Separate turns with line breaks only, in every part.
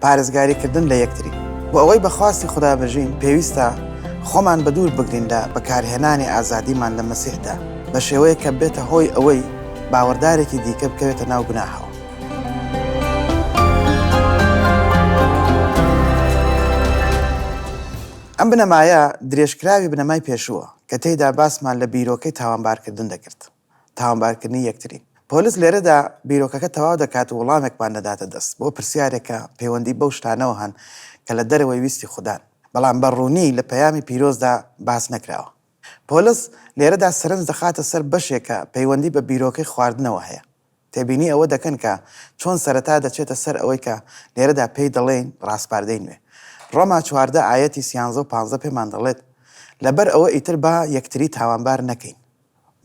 پارێزگاریکردن لە یەکتری. بۆ ئەوەی بە خواستی خودا بژین، پێویستە خۆمان بەدوور بگرین لە بەکارهێنانی ئازادیمان لە مەسیحدا بە شێوەیەک کە ببێتە هۆی ئەوەی باوەڕدارێکی دیکە بکەوێتە ناو گوناهەوە. ئەم بنەمایە درێژکراوی بنەمای پێشووە کە تێیدا باسمان لە بیرۆکەی تاوانبارکردن دەکرد. تاوانبارکردنی یەکتری. پۆلس لێرەدا بیرۆکەکە تەواو دەکات و وڵامێکمان دەداتە دەست بۆ پرسیارێک کە پەیوەندی بەو شتانەوە هەن کە لە دەرەوەی ویستی خودان، بەڵام بە ڕوونی لە پەیامی پیرۆزدا باس نەکراوە. پۆلس لێرەدا سەرنج دەخاتە سەر بەشێک کە پەیوەندی بە بیرۆکەی خواردنەوە هەیە. تێبینی ئەوە دەکەن کە چۆن سەرەتا دەچێتە سەر ئەوەی کە لێرەدا پێی دەڵێین ڕاسپاردەی نوێ. ڕۆما 14 ئایەتی سیانزە و پانزە پێمان دەڵێت، لەبەر ئەوە ئیتر با یەکتری تاوانبار نەکەین.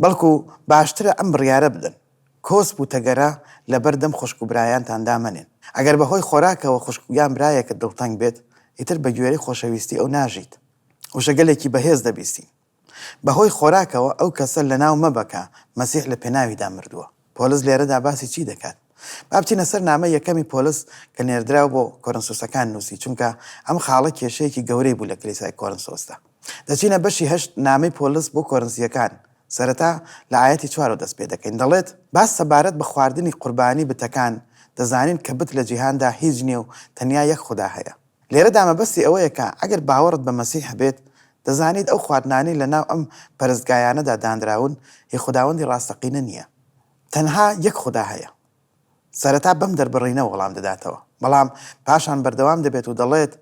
بەڵکو باشترە ئەم بڕیارە بدەن، کۆسپ و تەگەرە لەبەر دەم خوشک و برایانتان دامەنێن. ئەگەر بە هۆی خۆراکەوە خوشک یان برایەکت دڵتەنگ بێت، ئیتر بە گوێرەی خۆشەویستی ئەو ناژیت. وشەگەلێکی بەهێز دەبیستین. بە هۆی خۆراکەوە ئەو کەسە لەناو مەبە کە مەسیح لە پێناویدا مردووە. پۆلس لێرەدا باسی چی دەکات؟ با بچینە سەر نامەی یەکەمی پۆلس کە نێردراو بۆ کۆرنسۆسەکان نووسی، چونکە ئەم خاڵە کێشەیەکی گەورەی بوو لە کلیسای کۆرنسۆسدا. دەچینە بەشی هەشت نامەی پۆلس بۆ کۆرنسییەکان، سەرەتا لە ئایەتی چوارەوە دەست پێ دەکەین، دەڵێت، باس سەبارەت بە خواردنی قوربانی بتەکان، دەزانین کە بت لە جیهاندا هیچ نییە و تەنیا یەک خودا هەیە. لێرەدا مەبەستی ئەوەیە کە ئەگەر باوەڕت بە مەسیح هەبێت، دەزانیت ئەو خواردنانەی لەناو ئەم پەرستگایانەدا دانراون هی خوداوەندی ڕاستەقینە نییە. تەنها یەک خودا هەیە. سەرەتا بەم دەربڕینە وەڵام دەداتەوە، بەڵام پاشان بەردەوام دەبێت و دەڵێت،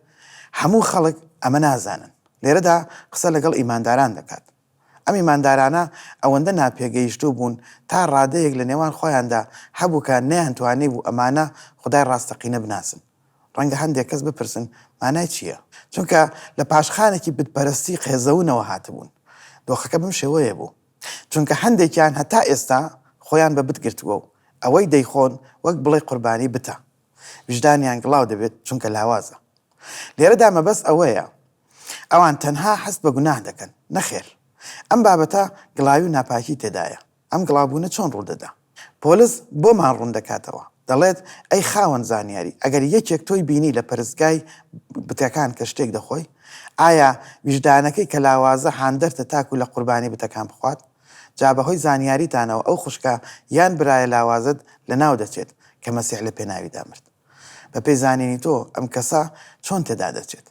هەموو خەڵک ئەمە نازانن. لێرەدا قسە لەگەڵ ئیمانداران دەکات. ئەم ئیماندارانە ئەوەندە ناپێگەیشتوو بوون تا ڕادەیەک لە نێوان خۆیاندا هەبوو کە نەیانتوانیبوو ئەمانە خودای ڕاستەقینە بناسن. ڕەنگە هەندێک کەس بپرسن مانای چییە؟ چونکە لە پاشخانێکی بتپەرستی قێزەونەوە هاتبوون. دۆخەکە بەم شێوەیە بوو. چونکە هەندێکیان هەتا ئێستا خۆیان بە بت گرتووە و ئەوەی دەیخۆن وەک بڵێی قوربانی بتە. ویژدانیان گڵاو دەبێت چونکە لاوازە. لێرەدا مەبەست ئەوەیە ئەوان تەنها هەست بە گوناه دەکەن. نەخێر. ئەم بابەتە گڵاوی و ناپاکی تێدایە. ئەم گڵاوبوونە چۆن ڕوودەدا؟ پۆلس بۆمان ڕوون دەکاتەوە، دەڵێت، ئەی خاوەن زانیاری، ئەگەر یەکێک تۆی بینی لە پەرستگای بتەکان کە شتێک دەخۆی، ئایا ویژدانەکەی کە لاوازە هاندەرتە تاکو لە قوربانی بتەکان بخوات؟ جا بەهۆی زانیاریتانەوە ئەو خوشکە یان برایە لاوازەت لەناو دەچێت کە مەسیح لە پێناویدا مرد. بەپێی زانینی تۆ ئەم کەسە چۆن تێدا دەچێت؟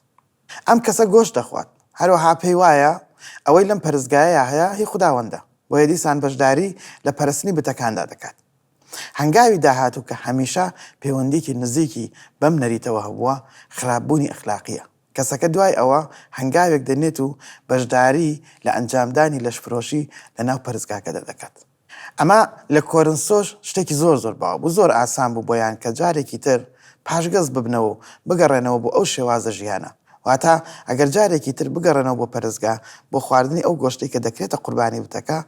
ئەم کەسە گۆشت دەخوات، هەروەها پێی وایە ئەوەی لەم پەرستگایەیا هەیە هی خوداوەندە، بۆیە دیسان بەشداری لە پەرستنی بتەکاندا دەکات. هەنگاوی داهاتوو کە هەمیشە پەیوەندیی نزیکی بەم نەریتەوە هەبووە، خراپبوونی ئەخلاقییە. کەسەکە دوای ئەوە هەنگاوێک دەنێت و بەشداری لە ئەنجامدانی لەشفرۆشی لەناو پەرستگاکەدا دەکات. ئەمە لە کۆرنسۆش شتێکی زۆر زۆر باو بوو، زۆر ئاسان بوو بۆیان کە جارێکی تر پاشگەز ببنەوە و بگەڕێنەوە بۆ ئەو شێوازە ژیانە. واتە ئەگەر جارێکی تر بگەڕێنەوە بۆ پەرستگا بۆ خواردنی ئەو گۆشتەی کە دەکرێتە قوربانی بتەکە،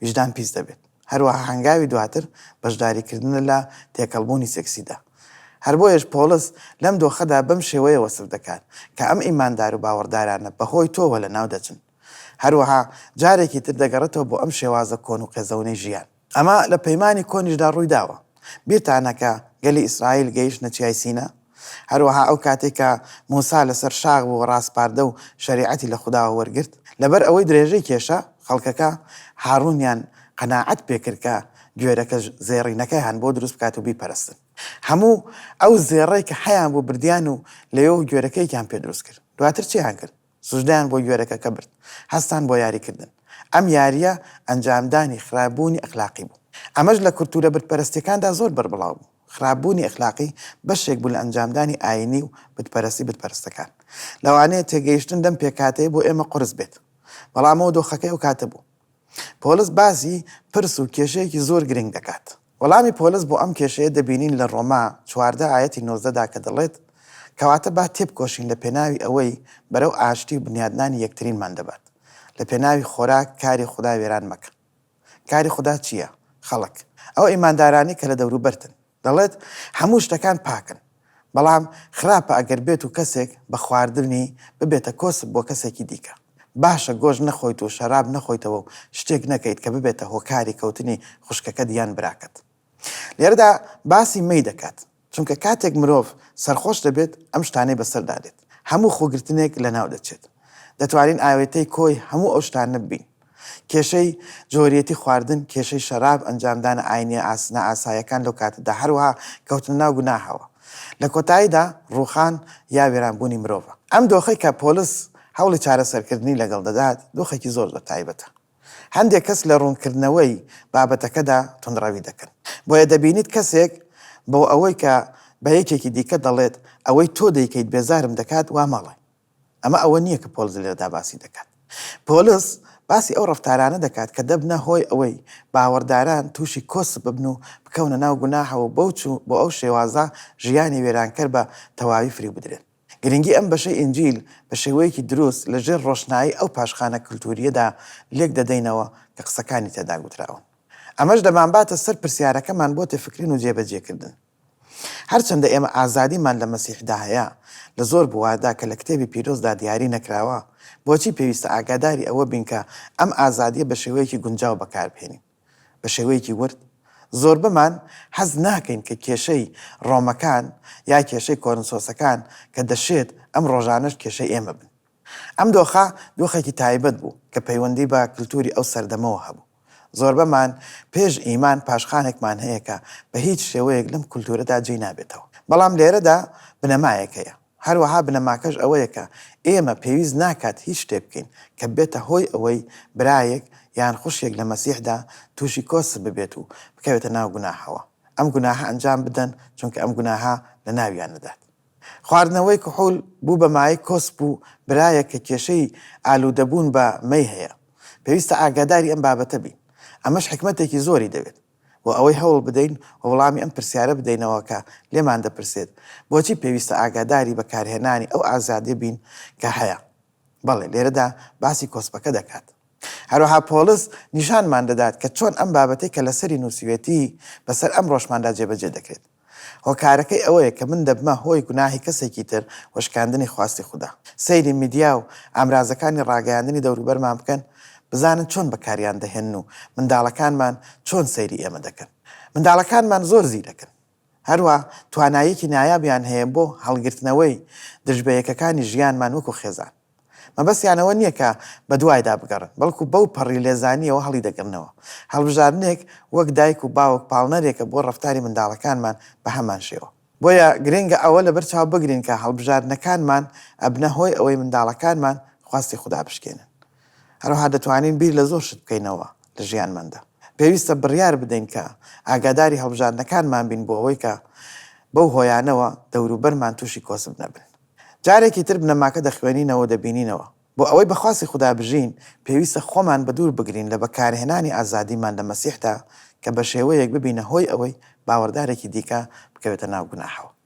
ویژدان پیس دەبێت. هەروەها هەنگاوی دواتر بەشداریکردنە لە تێکەڵبوونی سێکسیدا. هەر بۆیەش پۆڵس لەم دۆخەدا بەم شێوەیە وەسف دەکات کە ئەم ئیماندار و باوەڕدارانە بەهۆی تۆوە لەناو دەچن. هەروەها جارێکی تر دەگەڕێتەوە بۆ ئەم شێوازە کۆن و قێزەونەی ژیان. ئەمە لە پەیمانی کۆنیشدا ڕوویداوە. بیرتانە کە گەلی ئیسرائیل گەیشتنە چیای سینا؟ هەروەها ئەو کاتەی کە موسا لەسەر شاخ بوو و ڕاسپاردە و شەریعەتی لە خوداوە وەرگرت. لەبەر ئەوەی درێژەی کێشا، خەڵکەکە هاڕوونیان قەناعەت پێکرد کە گوێرەکە زێڕینەکەیان بۆ دروست بکات و بیپەرستن. هەموو ئەو زێڕەی کە هەیانبوو بردیان و لەوێوە گوێرەکەیەکیان پێ دروست کرد. دواتر چییان کرد؟ سوجدەیان بۆ گوێرەکەکە برد. هەستان بۆ یاریکردن. ئەم یارییە ئەنجامدانی خراپبوونی ئەخلاقی بوو. ئەمەش لە کولتوورە بتپەرستییەکاندا زۆر بەربڵاو بوو. خراپبوونی ئەخلاقی بەشێک بوو لە ئەنجامدانی ئایینی و بتپەرستی بتپەرستەکان. لەوانەیە تێگەیشتن لەم پێکهاتەیە بۆ ئێمە قورس بێت. بەڵام ئەوە دۆخەکەی ئەو کاتە بوو. پۆڵس باسی پرس و کێشەیەکی زۆر گرنگ دەکات. وەڵامی پۆلس بۆ ئەم کێشەیە دەبینین لە ڕۆما 14 ئایەتی 19 دا کە دەڵێت، کەواتە با تێبکۆشین لە پێناوی ئەوەی بەرەو ئاشتی و بنیادنانی یەکترینمان دەبات. لە پێناوی خۆراک کاری خودا وێران مەکە. کاری خودا چییە؟ خەڵک. ئەو ئیماندارانەی کە لە دەوروبەرتن. دەڵێت، هەموو شتەکان پاکن، بەڵام خراپە ئەگەر بێت و کەسێک بە خواردنی ببێتە کۆسپ بۆ کەسێکی دیکە. باشە گۆشت نەخۆیت و شەراب نەخۆیتەوە و شتێک نەکەیت کە ببێتە هۆکاری کەوتنی خوشکەکەت یان براکەت. لێرەدا باسی مەی دەکات. چونکە کاتێک مرۆڤ سەرخۆش دەبێت ئەم شتانەی بەسەردا دێت. هەموو خۆگرتنێک لەناو دەچێت. دەتوانین ئاوێتەی کۆی هەموو ئەو شتانە ببین. کێشەی جۆریەتی خواردن، کێشەی شەراب، ئەنجامدانە ئاینیە نائاساییەکان لەو کاتەدا، هەروەها کەوتنە ناو گوناهەوە. لە کۆتاییدا ڕووخان یا وێرانبوونی مرۆڤە. ئەم دۆخەی کە پۆلس هەوڵی چارەسەرکردنی لەگەڵ دەدات، دۆخێکی زۆر زۆر تایبەتە. هەندێک کەس لە ڕوونکردنەوەی بابەتەکەدا توندڕەوی دەکەن. بۆیە دەبینیت کەسێک بۆ ئەوەی کە بە یەکێکی دیکە دەڵێت ئەوەی تۆ دەیکەیت بێزارم دەکات وا مەڵێ. ئەمە ئەوە نییە کە پۆلس لێرەدا باسی دەکات. پۆلس باسی ئەو ڕەفتارانە دەکات کە دەبنە هۆی ئەوەی باوەڕداران تووشی کۆسپ ببن و بکەونە ناو گوناهەوە و بەو بۆ ئەو شێوازە ژیانی وێرانکەر بە تەواوی فریو بدرێن. گرنگی ئەم بەشەی ئینجیل بە شێوەیەکی دروست لە ژێر ڕۆشنایی ئەو پاشخانە کلتورییەدا لێک دەدەینەوە کە قسەکانی تێدا گوتراون. ئەمەش دەمانباتە سەر پرسیارەکەمان بۆ تێفکرین و جێبەجێکردن. هەرچەندە ئێمە ئازادیمان لە مەسیحدا هەیە لە زۆر بواردا کە لە کتێبی پیرۆزدا دیاری نەکراوە، بۆچی پێویستە ئاگاداری ئەوە بین کە ئەم ئازادییە بە شێوەیەکی گونجاو بەکاربهێنین؟ بە شێوەیەکی ورد؟ زۆربەمان حەز ناکەین کە کێشەی ڕۆمەکان یا کێشەی کۆرنسۆسەکان کە دەشێت ئەم ڕۆژانەش کێشەی ئێمە بن. ئەم دۆخە دۆخێکی تایبەت بوو کە پەیوەندی بە کلتوری ئەو سەردەمەوە هەبوو. زۆربەمان پێش ئیمان پاشخانێکمان هەیە کە بە هیچ شێوەیەک لەم کولتورەدا جێی نابێتەوە. بەڵام لێرەدا بنەمایەک هەیە. هەروەها بنەماکەش ئەوەیە کە ئێمە پێویست ناکات هیچ شتێک بکەین کە ببێتە هۆی ئەوەی برایەک یان خوشکێک لە مەسیحدا تووشی کۆسپ ببێت و بکەوێتە ناو گوناهەوە. ئەم گوناهە ئەنجام بدەن چونکە ئەم گوناهە لەناویان دەدات. خواردنەوەی کحول بوو بە مایەی کۆسپ و برایەک کە کێشەی ئالوودەبوون بە مەی هەیە. پێویستە ئاگاداری ئەم بابەتە بین. ئەمەش حیکمەتێکی زۆری دەوێت. بۆ ئەوەی هەوڵ بدەین و وڵامی ئەم پرسیارە بدەینەوە کە لێمان دەپرسێت، بۆچی پێویستە ئاگاداری بەکارهێنانی ئەو ئازادیە بین کە هەیە؟ بەڵێ، لێرەدا باسی کۆسپەکە دەکات. هەروەها پۆڵس نیشانمان دەدات کە چۆن ئەم بابەتەی کە لەسەری نووسیوێتی بەسەر ئەمڕۆشماندا جێبەجێ دەکرێت. هۆکارەکەی ئەوەیە کە من دەبمە هۆی گوناهی کەسێکی تر و شکاندنی خواستی خودا. سەیری میدیا و ئامرازەکانی ڕاگەیاندنی دەوروبەرمان بکەن، بزانن چۆن بەکاریان دەهێنن و منداڵەکانمان چۆن سەیری ئێمە دەکەن. منداڵەکانمان زۆر زیرەکن. هەروا تواناییەکی نایابیان هەیە بۆ هەڵگرتنەوەی دژبەیەکەکانی ژیانمان وەکو خێزان. مەبەستیان ئەوە نییە کە بەدوایدا بگەڕێن، بەڵکو بەو پەڕی لێزانییەوە هەڵیدەگرنەوە. هەڵبژاردنێک وەک دایک و باوک پاڵنەرێکە بۆ ڕەفتاری منداڵەکانمان بە هەمان شێوە. بۆیە گرنگە ئەوە لەبەر چاو بگرین کە هەڵبژاردنەکانمان ئەبنە هۆی ئەوەی منداڵەکانمان خواستی خودا بشکێنن. هەروەها دەتوانین بیر لە زۆر شت بکەینەوە لە ژیانماندا. پێویستە بڕیار بدەین کە ئاگاداری هەڵبژاردنەکانمان بین بۆ ئەوەی کە بەو هۆیانەوە دەوروبەرمان تووشی کۆسپ نەبن. جارێکی تر بنەماکە دەخوێنینەوە و دەبینینەوە. بۆ ئەوەی بە خواستی خودا بژین، پێویستە خۆمان بەدوور بگرین لە بەکارهێنانی ئازادیمان لە مەسیحدا کە بە شێوەیەک ببینە هۆی ئەوەی باوەڕدارێکی دیکە بکەوێتە ناو گوناحەوە.